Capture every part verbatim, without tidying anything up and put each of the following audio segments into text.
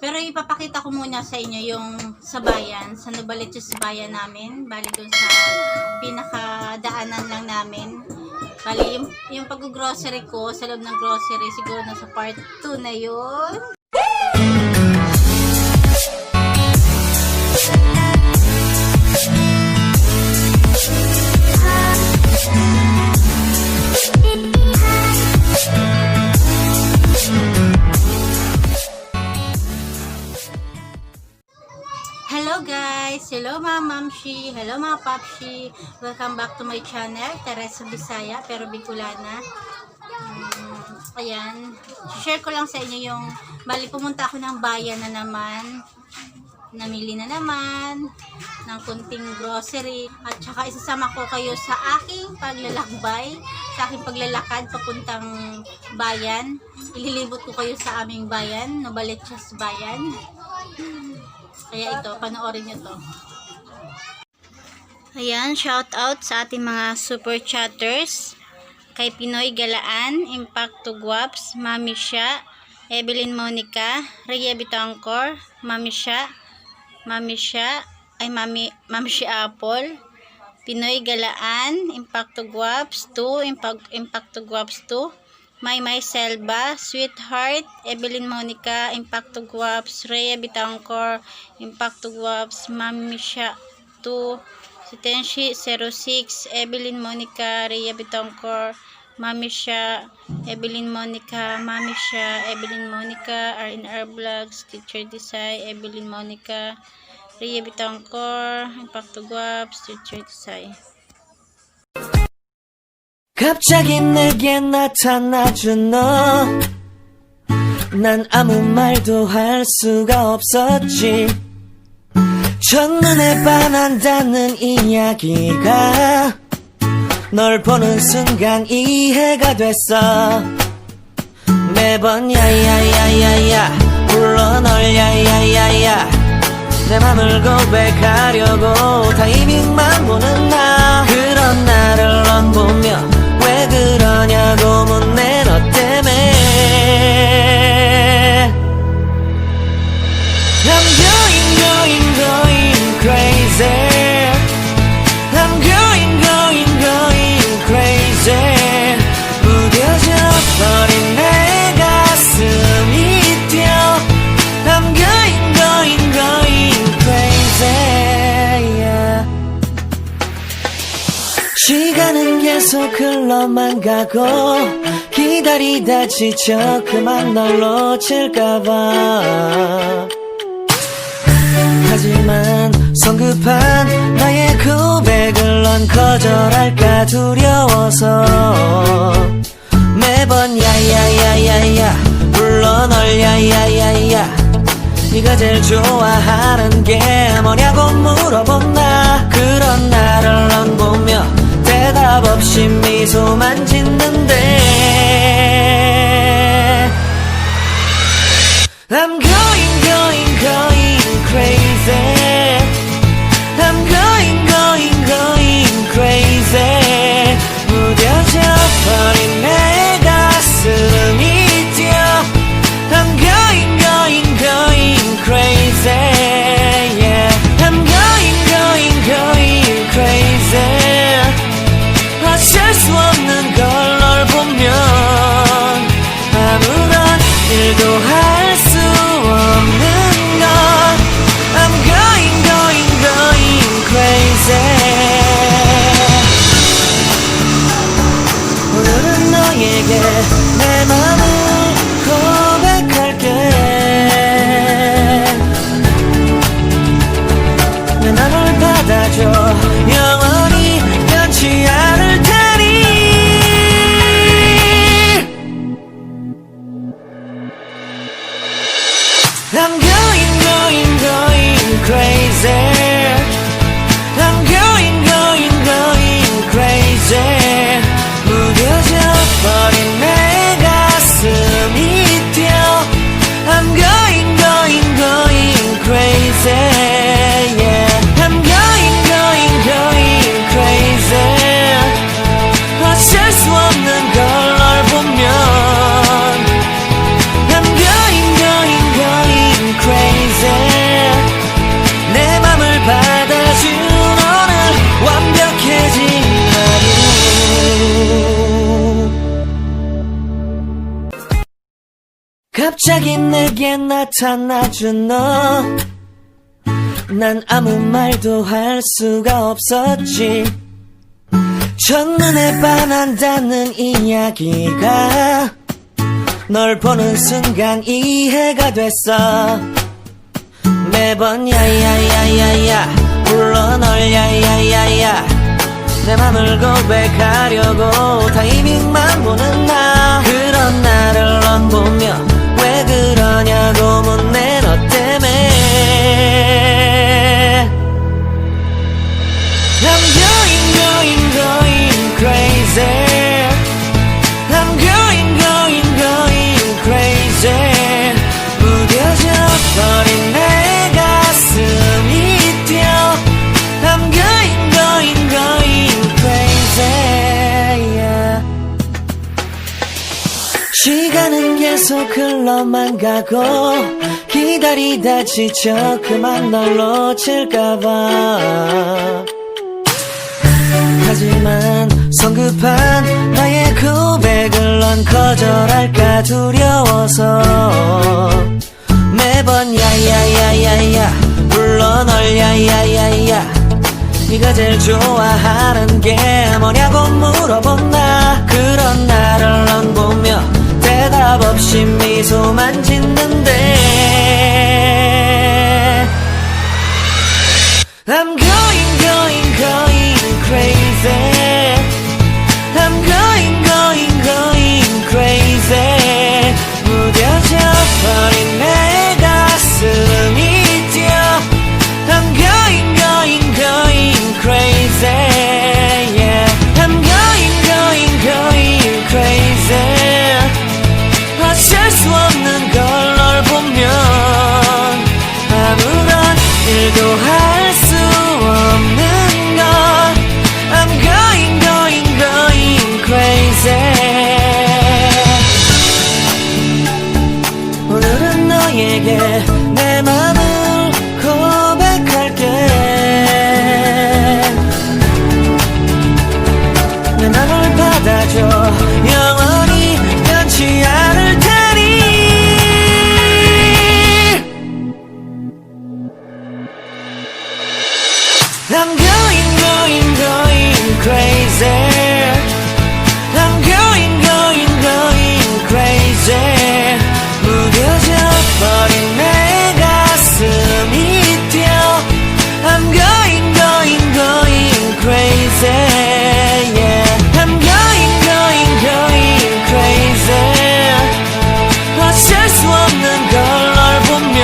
Pero ipapakita ko muna sa inyo yung sa bayan, sa Novaliches bayan namin. Bali dun sa pinakadaanan lang namin. Bali yung, yung pag-grocery ko sa loob ng grocery, siguro nasa part two na yun. Hello guys! Hello mga mamshi! Hello mga papshi! Welcome back to my channel, Teresa Bisaya, pero Bicolana. Um, ayan, share ko lang sa inyo yung, bali pumunta ako ng bayan na naman. Namili na naman ng konting grocery at saka isasama ko kayo sa aking paglalakbay, sa aking paglalakad papuntang bayan. Ililibot ko kayo sa aming bayan, Novaliches bayan. Kaya ito, panoorin nyo to. Ayan, shout out sa ating mga super chatters. Kay Pinoy Galaan, Impacto Guaps, Mami Sha, Evelyn Monica, Rhea Bitongcor, Mami Sha, Mami Sha, ay Mami, Mami Sha Apple, Pinoy Galaan, Impacto Guaps two, Impag-, Impacto Guaps two, Maymay Selva, Sweetheart, Evelyn Monica, Impacto Guaps, Rhea Bitongcor, Impacto Guaps, Mami Sha two, si Tenshi zero six, Evelyn Monica, Rhea Bitongcor, Mami Sha, Evelyn Monica, Mami Sha, Evelyn Monica, R N R Vlogs, Teacher Desai, Evelyn Monica, Rhea Bitongcor, Impacto Guaps, Teacher Desai. 갑자기 내게 나타나준 너. 난 아무 말도 할 수가 없었지. 첫눈에 반한다는 이야기가 널 보는 순간 이해가 됐어. 매번 야야야야야 불러 널. 야야야야 내 맘을 고백하려고 타이밍만 보는 나. 그런 나를 넌 보며 왜 그러냐고 묻네. 너 때문에 I'm going going going crazy. I'm going going going crazy. 무뎌져 버린 내 가슴이 뛰어. I'm going going going crazy, yeah. 시간은 계속 흘러만 가고 기다리다 지쳐 그만 널 놓칠까봐. 하지만 성급한 나의 고백을 넌 거절할까 두려워서 매번 야야야야야 불러 널. 야야야야 네가 제일 좋아하는 게 뭐냐고 물어본 나. 그런 나를 넌 보며 대답 없이 미소만 짓는데 I'm going going going crazy. I'm going going going crazy. 무뎌져 버린 내 가슴이 뛰어. I'm going going going crazy, yeah. I'm going going going crazy. 어쩔 수 없는 걸 널 보면 아무런 일도 할 수 없는 걸. I'm going going going crazy. 오늘은 너에게 내 맘을 고백할게. 내 맘을 받아줘. 영원히 변치 않을 테니. I'm going going going crazy. I'm going going going crazy. 무뎌져 버린 내 가슴이 뛰어. I'm going going going crazy, yeah. I'm going going going crazy. 어쩔 수 없는 걸 널 보면 I'm going going going crazy. 갑자기 내게 나타나준 너. 난 아무 말도 할 수가 없었지. 첫눈에 반한다는 이야기가 널 보는 순간 이해가 됐어. 매번 야야야야야 불러 널, 야야야야. 내 맘을 고백하려고 타이밍만 보는 나. 그런 나를 넌 보며 왜 그러냐고 묻네, 너 때문에. I'm going, going, going crazy. I'm going, going, going crazy. 무뎌져 버린 내 가슴이 뛰어. I'm going, going, going crazy, yeah. 시간은 계속 흘러만 가고 기다리다 지쳐 그만 널 놓칠까봐. 하지만 성급한 나의 고백을 넌 거절할까 두려워서 매번 야야야야야 불러 널, 야야야야. 네가 제일 좋아하는 게 뭐냐고 물어본 나. 그런 나를 넌 보며 대답 없이 미소만 짓는데. I'm going, going, going crazy. I'm going, going, going crazy. 무뎌져 버린 내 가슴이 뛰어. I'm going, going, going crazy, yeah. I'm going, going, going crazy. 어쩔 수 없는 걸 널 보면 아무런 일도 할 수 없는 걸. I'm going, going, going crazy. 오늘은 너에게 내 맘을 고백할게. 내 맘을 받아줘. 영원히 변치 않을 테니. I'm going, going, going crazy. I'm going, going, going crazy. 무뎌져 버린 내 가슴이 뛰어. I'm going, going, going crazy, yeah. I'm going, going, going crazy. 어쩔 수 없는 걸 널 보면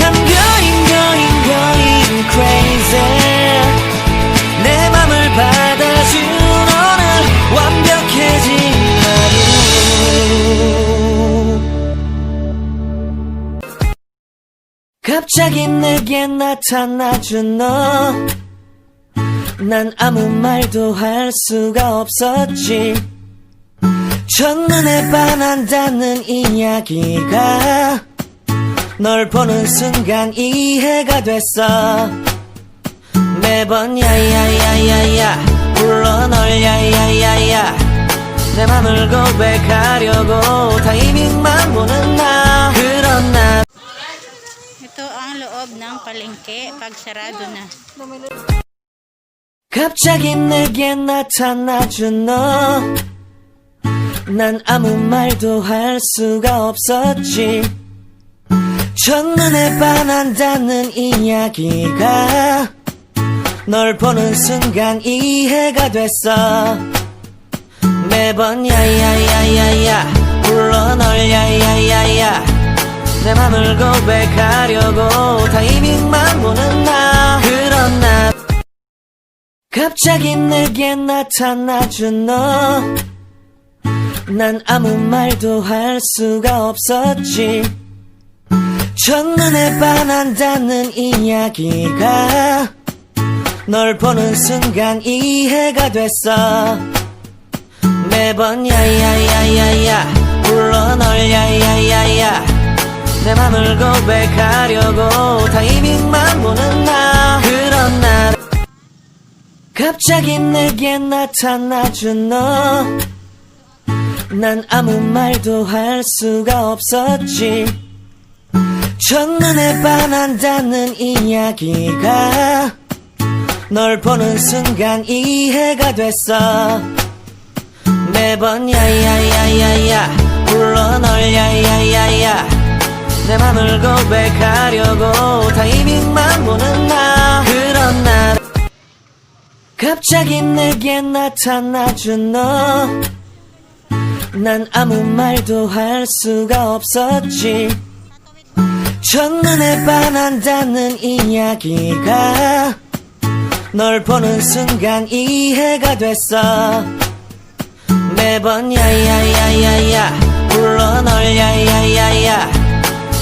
I'm going, going, going crazy. 내 맘을 받아준 오늘 완벽해진 하루. 갑자기 내게 나타나준 너. 난 아무 말도 할 수가 없었지. 첫눈에 반한다는 이야기가 널 보는 순간 이해가 됐어. 매번 야야야야야 불러 널, 야야야야. 내 맘을 고백하려고 타이밍만 보는 나. 그런 나. Ito ang loob ng palengke pag sarado na. 갑자기 내게 나타나준 너. 난 아무 말도 할 수가 없었지. 첫눈에 반한다는 이야기가 널 보는 순간 이해가 됐어. 매번 야야야야야 불러 널, 야야야야. 내 맘을 고백하려고 타이밍만 보는 나. 그런 나. 갑자기 내게 나타나준 너. 난 아무 말도 할 수가 없었지. 첫눈에 반한다는 이야기가 널 보는 순간 이해가 됐어. 매번 야야야야야 불러 널, 야야야야. 내 맘을 고백하려고 타이밍만 보는 나. 그런 나. 갑자기 내게 나타나준 너. 난 아무 말도 할 수가 없었지. 첫눈에 반한다는 이야기가 널 보는 순간 이해가 됐어. 매번 야야야야야, 불러 널, 야야야야. 내 맘을 고백하려고 타이밍만 보는 나. 그런 날 갑자기 내게 나타나준 너. 난 아무 말도 할 수가 없었지. 첫눈에 반한다는 이야기가 널 보는 순간 이해가 됐어. 매번 야야야야야, 불러 널, 야야야야.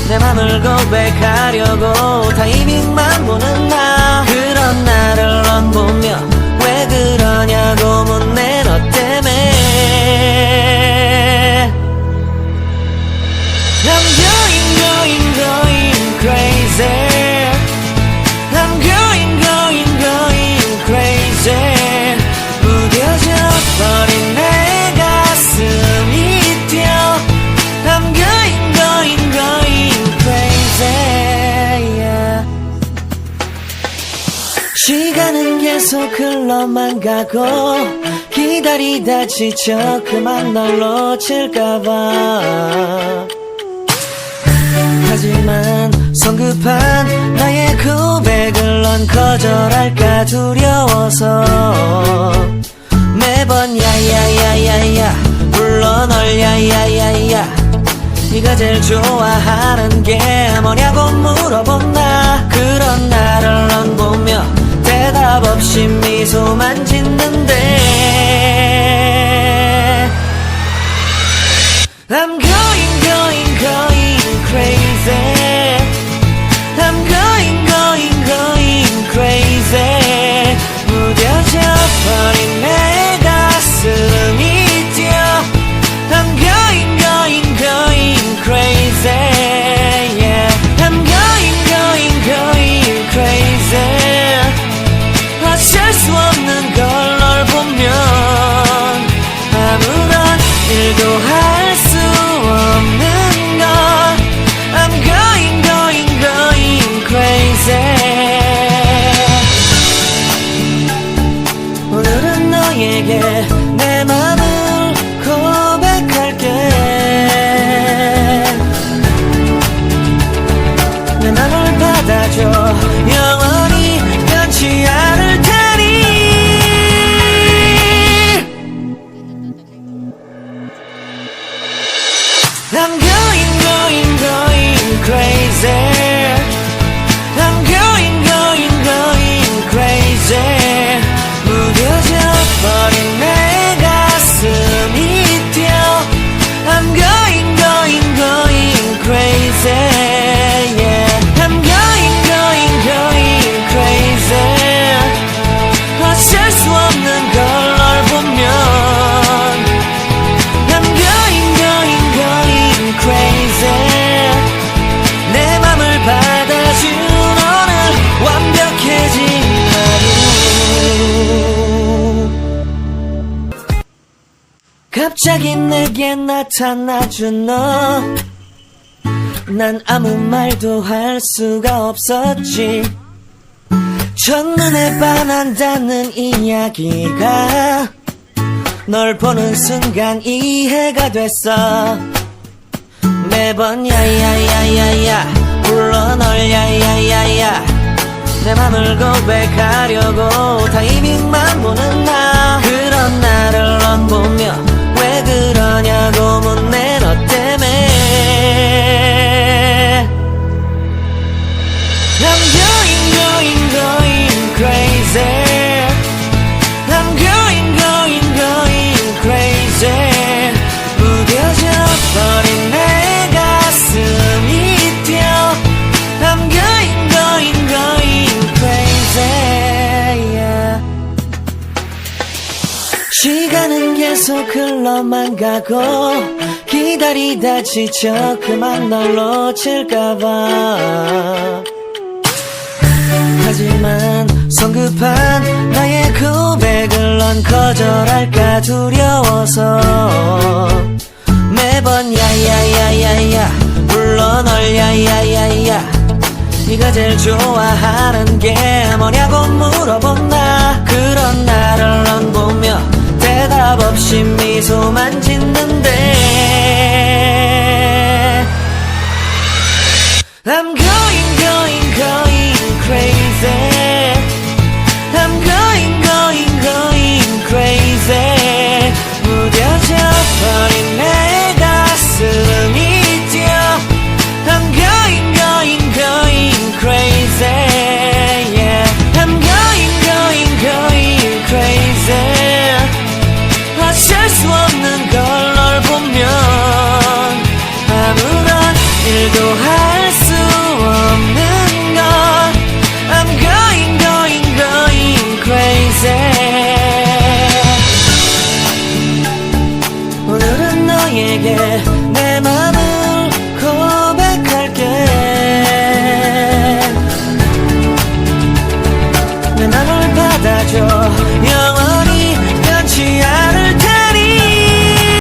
내 맘을 고백하려고 타이밍만 보는 나. 그런 나를 넌 보며 왜 그러냐고 묻네, 너 때문에. I'm going, going, going crazy. I'm going, going, going crazy. 무뎌져 버린 내 가슴이 뛰어. I'm going, going, going crazy, yeah. 시간은 계속 흘러만 가고 기다리다 지쳐 그만 널 놓칠까봐. 하지만 성급한 나의 고백을 넌 거절할까 두려워서 매번 야야야야야, 불러 널, 야야야야. 네가 제일 좋아하는 게 뭐냐고 물어본 나. 그런 나를 넌 보며 대답 없이 미소만 짓는데. I'm going, going, going crazy. I'm going, going, going crazy. 무뎌져 버린 내 가슴이 뛰어. I'm going, going, going crazy, yeah. I'm going, going, going crazy. 어쩔 수 없는 걸 널 보면 아무런 일도 할 수 없는 걸. I'm going, going, going crazy. 오늘은 너에게 내 맘을 고백할게. 내 맘을 받아줘. 영원히 변치 않을 테니. I'm going, going, going crazy. I'm going, going, going crazy. 무뎌져 버린 내 가슴이 뛰어. I'm going, going, going crazy, yeah. I'm going, going, going crazy. 어쩔 수 없는 걸 널 보면. I'm going, going, going crazy. 내 맘을 받아준 오늘 완벽해진 하루. 갑자기 내게 나타나준 너. 난 아무 말도 할 수가 없었지. 첫눈에 반한다는 이야기가 널 보는 순간 이해가 됐어. 매번 야야야야야, 불러 널, 야야야야. 내 맘을 고백하려고 타이밍만 보는 나. 그런 나를 넌 보며 왜 그러냐고 묻네, 너 때문에. I'm going, going, going crazy. I'm going, going, going crazy. 무뎌져 버린 내 가슴이 뛰어. I'm going, going, going crazy, yeah. 시간은 계속 흘러만 가고 기다리다 지쳐 그만 널 놓칠까봐. 하지만 성급한 나의 고백을 넌 거절할까 두려워서 매번 야야야야야 불러 널 야야야야야. 네가 제일 좋아하는 게 뭐냐고 물어본다. 그런 나를 넌 보며 대답 없이 미소만 짓는데 I'm going going going crazy. I'm going going going crazy. 무뎌져 버린 내 가슴이 뛰어 I'm going going going crazy. Yeah. I'm going going going crazy. 어쩔 수 없는 걸 널 보면 아무런 일도 할 수 없는 것 I'm going going going crazy. 오늘은 너에게 내 맘을 고백할게. 내 맘을 받아줘. 영원히